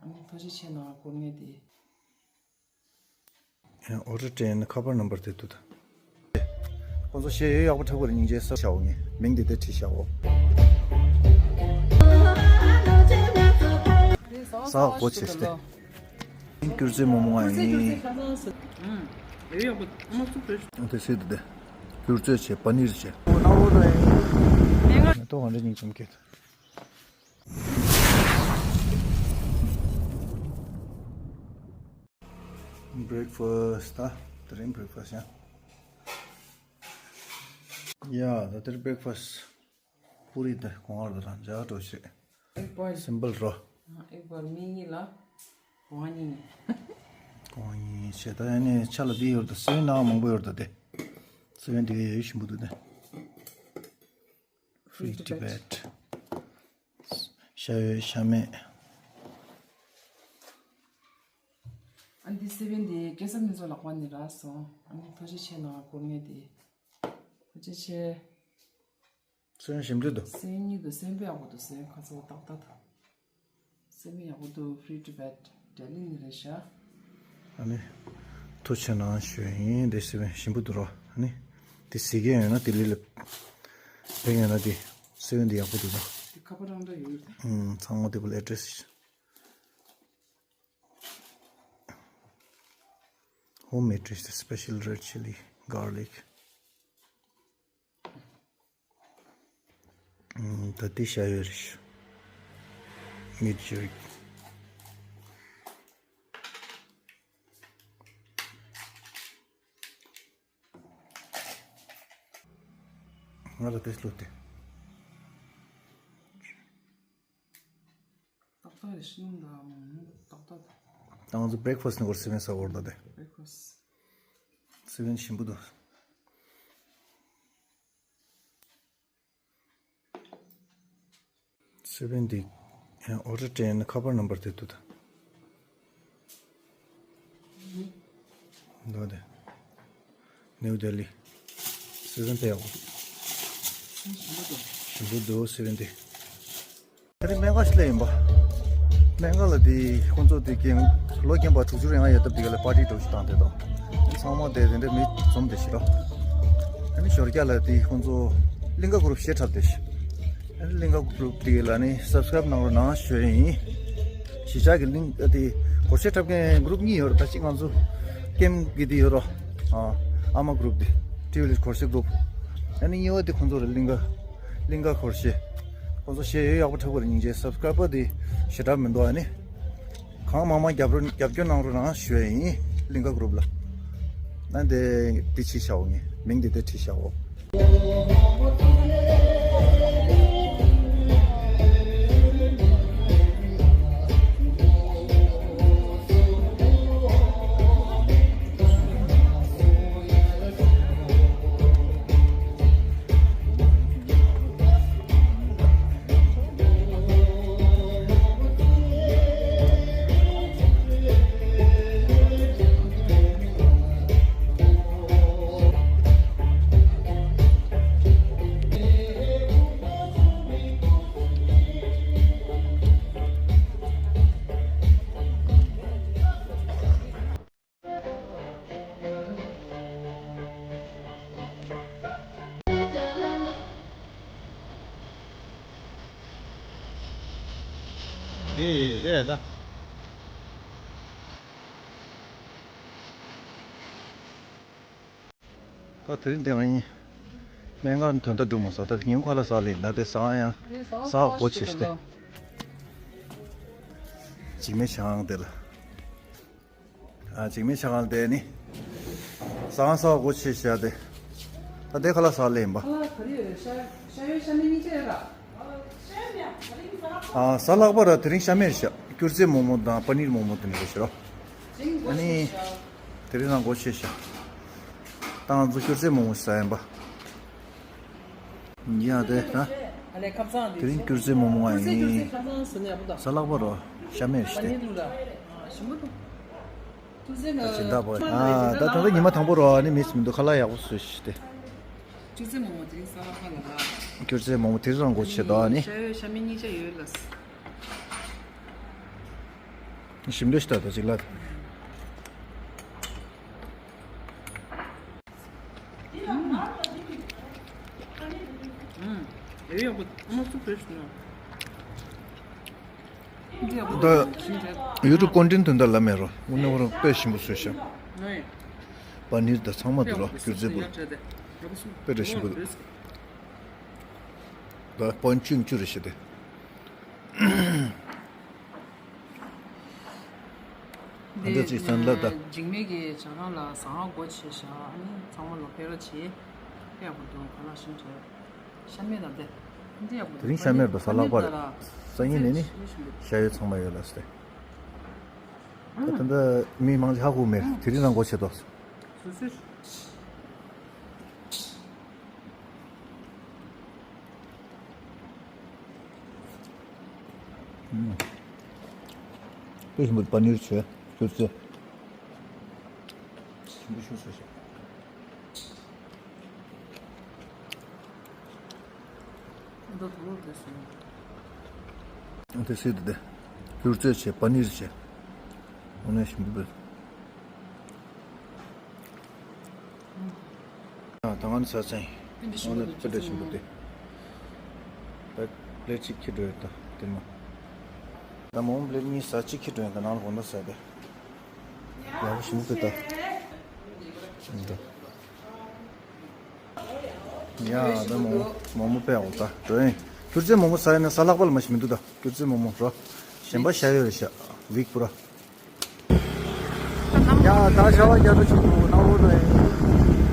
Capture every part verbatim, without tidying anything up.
ཐུགས་རྗེ་ཆེ་གནང་། སྒོར་ངས་དེ། ཨོ་ཌར་སྤྲད་ན་ཁ་པར་ནམ་བར་དེ་འདུག་ད། ཁོང་ཚོ་ཤེས་ཡོན་ཡག་པོ་འཁྲབ་དགོས་རེད། སྙིང་རྗེ་ས་བྱའོ། ངས་མིང་དེ་དེ་བྲིས་བྱའོ། ས་སྒོ་ཕྱེ་སྟེ། སྐྱུར་རྩི་མོག་མོག་ཨ་ཡིན། དེ་སྲིད་དེ་སྐྱུར་རྩི་བྱས་པ་ནིར་བྱས། ཏོག་གང་འདྲ་སྙིང་རྗེ་མཁན། བྷི་རེག་ཕ་སི་ཊི་ད། དེ་རིང་བྷི་རེག་ཕ་སི་ཊི་ཡང་། ཡ་ད་དེར་བྷི་རེག་ཕ་སི་ཊི་པུ་རི་དེ་གོང་བར་དུ་རང་འཇགས་འགྲོ་ཤེས། ཨེག་བོའིལ། སིམ་པལ་རོ། ཨེག་བོའིལ་མི་གཉིས་ལ་གོང་བ་གཉིས། གོང་བ་གཉིས་བྱས། ད་ཡ་ནས་ཆ་ལ་འདི་ཡོད་ད། སེ་བན་ནང་མང་པོ་ཡོད་ད་དེ། སེ་བན་དེ་གའི་ཡོད་ཞིམ་པོ་འདུག་དེ། Free Tibet། ཤ་ཡོད་ཤ་མེད། ཨ་འདི་སེ་བན་དེ་སྐལ་བཟང་ཕུན་ཚོགས་ལག་པ་ནས་རག་སོང་། ཨ་ནི་ཐུགས་རྗེ་ཆེ་གནང་། སྒོར་ངས་དེ། ཐུགས་རྗེ་ཆེ། སེ་བན་ཞིམ་འདུག་དོ། སེ་བན་གཉིས་འདུག་སེ་བན་དཔེ་ཡག་པོ་འདུག་སེ་བན་ཁ་ཚོ་ཏག་ཏག་འདུག་སེ་བན་ཡག་པོ་འདུག Free Tibet ལྡི་ལི་ནས་རེད་ཤག་ཨ་ནི། ཐུགས་རྗེ་གནང་ཞུ་ཡིན། དེ་སེ་བན་ཞིམ་པོ་འདུག་རོ། ཨ་ནི། དེ་གཟིགས་མཁན་ཡོད་ན་ལྡི་ལི་ལ་ཕེབས་ཡོད་ན་དེ་སེ་བན་དེ་ཡག་པོ་འདུག་ད། དེ་ཁ་པར་རང་འདྲ་ཡོད་རེད། ཨུམ། ཚང་མ་དེ་པོ་ལ་ཨེ་ཌི་རེ་སི། Homemade recipe, special red chili garlic. ད་ལྟའི་ཤ་ཡོད་རེད། མིད་ཇེར་ཀི། ང་ལ་དེ་བླུགས་ཏེ། ཏག་ཏག་རེད། ཤིང་དང་ཏག་ཏག་ད་ང་ཚོ་བྷི་རེག་ཕ་སི་ཊི་ནི་སྐོར་སེ་བན་ཟ་བར་ད་དེ། བྷི་རེག་ཕ་སི་ཊི། སེ་བན་ཞིམ་པོ་འདུག་སེ་བན་འདི་ཨོ་ཌར་སྤྲད་ན་ཁ་པར་ནམ་བར་དེ་འདུག་ད། འདུག་དེ། ནིའུ་ལྡི་ལི། སེ་བན་དཔེ་ཡག་པོ་འདུག་ཞིམ་པོ་འདུག་སེ་བན་འདི། དེ་རིང་སྨན་ཁང་ཞིག་སླེབས་ཡིན་པ། སྨན་ཁང་ལ་དེ་ཁོང་ཚོ་དེ་རྒན་ལོ་རྒན་པ་དྲུག་ཅུ་རེ་ལྔ་ཡོད་སྟབས། དེ་ག་ལ་པར་ཊི་འདྲ་བོ་ཞིག་བཏང་དེ་དང་། ཚང་མ་དེ་དེ་འདྲ་མི་འཛོམས་དེ་ཞིག་ར། ཨ་ནི་ཞོར་རྒྱག་ལ་དེ་ཁོང་ཚོ་གླིང་ག་གུ་རུབ་གཞས་འཁྲབ་དེ་ཞིག་ཨ་ནི་གླིང་ག་གུ་རུབ་དེ་ག་ལ་ནི་སབ་སི་ཀ་རེབ་གནང་རོགས་གནང་ཞུ་ཡིན། གཞིས་ཆགས་ཀྱི་གླིང་ཨ་དེ་སྒོར་གཞས་འཁྲབ་མཁན་གུ་རུབ་གཉིས་ཡོད་ར། ད་གཅིག་ང་ཚོ་ཀེམ་གི་དེ་ཡོད་ར། ཨ་ཨ་མ་གུ་རུབ་དེ་ཊི་ཝི་ལི་སྒོར་གཞས་གུ་རུབ། ཨ་ནི་གཉིས་པ་དེ་ཁོང་ཚོ་རེད། གླིང་ག་གླིང་ག་སྒོར་གཞས། ཁོང་ཚོ་གཞས་ཡོད་ཡག་པོ་འཁྲབ་ཀྱི་རེད། སྙིང་རྗེ། སབ་སི་ཀ་རེབ་པར་དེ་ཞེ་དྲག་མི་འདུག་ཨ་ནི། གང་མང་མང་རྒྱབ་རོགས་རྒྱབ་སྐྱོར་གནང་རོགས་གནང་ཞུ་ཡ་ཡིན། གླིང་ག་གུ་རུབ་ལ། ཨ་འདི་འདི་བྲིས་བཞག་འོ། ངས་མིང་འདི་འདི་བྲིས་བཞག་འོ། དེ་རེད་ད། ད་དེ་རིང་དེ་ང་ཡིན། སྨན་ཁང་དོན་དག་སྒྲུབ་མ་སོང་། ད་ཉིན་ཁ་ལག་ཟ་ལེ་ན་དེ་ཟ་ཡང་ཟ་སྒོ་ཕྱེ་ཤི་དེ། འཇིགས་མེད་ཆང་དེ་ལ། ཨ་འཇིགས་མེད་ཆང་དེ་ནི། ཟ་ཡང་ཟ་སྒོ་ཕྱེ་ཤི་དེ། ད་དེ་ཁ་ལག་ཟ་ལེ་ཡིན་པ། ཁ་ལག་ག་རེ་ཡོད་རེད། ཤ་ཤ་ཡོད་ཤ་མེད་གཉིས་ཆ་ཡོད་ར། ཨ་ཟ་ལྷག་པ་ར་དེ་རིང་ཤ་མེད་རེད་ཤག་སྐྱུར་རྩི་མོག་མོག་དང་པ་ནིར་མོག་མོག་དེ་འདྲ་རེད་ཤག་རོ། ཨ་ནི། དེ་རིང་རང་སྒོ་ཕྱེ་ཤག་ད་ང་ཚོ་སྐྱུར་རྩི་མོག་མོག་ཟ་ཡིན་པ། ཡ་དེ་ན། དེ་རིང་སྐྱུར་རྩི་མོག་མོག་ཨ་ཡིན། ཟ་ལྷག་པ་རོ། ཤ་མེད་རེད་ཤག་སྟེ། ད་སྦྱིན་བདག་པོ། ཨ་ད་ད་ལྟ་ཉི་མ་དང་པོ་རོ། ཨ་ནི་མི་མི་འདུག་ཁ་ལག་ཡག་པོ་བཟོས་ཤི་སྟེ། སྐྱུར་རྩི་མོག་མོག་དེ་རིང་ཟ་ལྷག་པ་ལ་ར། སྐྱུར་རྩི་མོག་མོག་དེ་རང་སྒོ་ཕྱེ་དོ་ཨ་ནི། ཤ་ཡོད་ཤ་མེད་གཉིས་ཆ་ཡོད་ལ། ཞིམ་འདོད་ཤི་ད་ད་ཅིག་ལ། ད་ཡུ་ཊུབ་ཀོན་ཊེན་ཊི་དོན་དག་ལ་མེད་རོ། དངོས་གནས་ཁོ་རང་དཔེ་ཞིམ་པོ་བཟོས་ཤག་པ་ནིར་དང་ཚང་མ་འདུག་རོ། སྒྱུ་རྩལ་པོ་དཔེ་འདྲ་ཞིམ་པོ་འདུག་ད་པོན་ཅུན་ཅུ་རེ་ཞེ་དེ། འདི་ཅིག་སན་ལ་ད། འཇིགས་མེད་ཀྱི་བྱ་རང་ལ་ཟ་ཧང་སྒོ་ཕྱེ་བཞག་ཨ་ནི་ཚང་མ་ལོ་ཕེ་ར་བྱེད། ཡག་པོ་འདུག་ག་ལ་ཞིམ་བྱས། ཤ་མེད་དང་དེ། འདི་ཡག་པོ་འདུག་དེ་རིང་ཤ་མེད་པ་ཟ་ལག་པ་རེད། སང་ཉིན་ནས་ནི་ཤ་ཡོད་ཚང་མ་ཡོད་ལ་སྟེ། ད་ད་ལྟ་མི་མང་ཆེ་ཧ་གོ་མེད། དེ་རིང་རང་སྒོ་ཕྱེ་དོགས། སུ་སུ། དཔེ་ཞིམ་པོ་པ་ནིར་བྱས་སྒྱུ་རྩལ། ཞིམ་པོ་ཞིག་བཟོས་ཤག་ད་དུང་དེ་སུ། དེ་སུ་དེ་དེ། སྒྱུ་རྩལ་བྱས་པ་ནིར་བྱས། འོ་ན་ཞིམ་པོ་དཔེ། ད་ང་ནི་ས་ཚན། འོ་ན་དཔེ་འདྲ་ཞིམ་པོ་དེ། ད་པླེ་ཊི་གཅིག་ཁྱེར་འགྲོ་ཡོད་ད་དེ་མ། ད་མོ་པླེ་ཊི་གཉིས་ས་གཅིག་ཁྱེར་འགྲོ་ཡོད་ད་ནང་ལ་གོང་ད་ས་དེ། ཡག་པོ་ཞིམ་པོ་དཔེ་ད། འདི། ཡ་ད་མོ་མོ་མོ་དཔེ་འོ་ད་འགྲོ་ཡིན། སྒྱུ་རྩལ་མོ་མོ་ས་ཡིན་ན་ས་ལྷག་པ་ལ་མ་ཞིག་མི་འདུག་ད་སྒྱུ་རྩལ་མོ་མོ་རོ། གཞན་པ་ཤ་ཡོད་རེད་ཤག་ཝིག་པུ་ར། ཡ་ད་ཤ་བ་རྒྱ་རུ་ཆུ་བུ་ན་འོ་ད་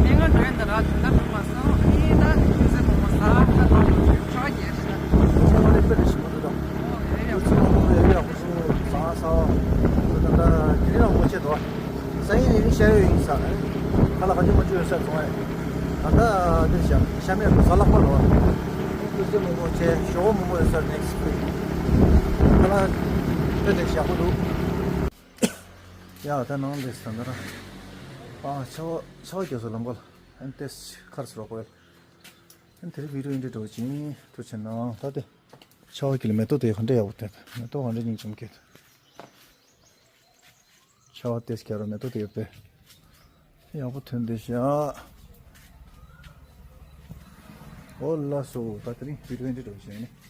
ཡིན། ཨེ་ང་འགྲོ་ཡིན་ད་ར་དུས་ད་འགྲོ་མ་སོང་ཨེ་ད་སྒྱུ་རྩལ་མོ་མོ་ས་ད་ད་ཤ་བ་རྒྱལ་ཤག་ཤ་བ་རེད་དཔེ་རེད་ཞིག་མ་འདུག་ད། ཨོ་ཨེ་ཡག་སྒྱུ་རྩལ་མོ་མོ་ཡ་ཡག་པོ་ཞིག་ཟ་ས་བ། ད་ད་དེ་རིང་ལ་ངོ་ཆེ་དོ། སང་ཉིན་ནི་ཤ་ཡོད་ཡིན་ས། ཁ་ལག་ག་ཚོད་མ་བཅུག་ཡོད་ས་སོང་ཨེ། ད་ལྟ་འདིར་ཤ་ཤ་མེད་པ་ཟ་ལག་པ་ལོ། སྒྱུ་རྩལ་མོ་མོ་བྱས་ཞོགས་པ་མོ་མོ་ཡོད་ས་ནེག་སི་ཝིག་ཁ་ལག་དཔེ་དེ་ཞག་པོ་འདུག་ཡ་ད་ནང་འདིར་ས་འདི་ར། ཨ་ཆ་བ་ཆ་བ་རྒྱ་སོ་ལམ་ཁ་ལ་ཨན་ཏེས་ཁར་སོ་རོགས་གོ་ཡ། ཨན་དེ་རིང་བི་ཌིའོ་འདི་འདྲ་འགྲོ་ཅིང་ཐུགས་ཆེ་གནང་ད་དེ། ཆ་བ་ཀི་ལ་མེ་ཏོག་དེ་ག་འདྲ་ཡག་པོ་དེ་མེ་ཏོག་ག་འདྲ་སྙིང་རྗེ་མོ་སྐྱེས། ཆ་བ་ཏེས་ཀྱ་རོ་མེ་ཏོག་དེ་ཡོད་པས། ཡག་པོ་ཐོན་བསྡད་ཤག་འོ་ལགས་སོ། ད་དེ་རིང་བི་ཌིའོ་འདི་འདྲ་བྱས་ནས་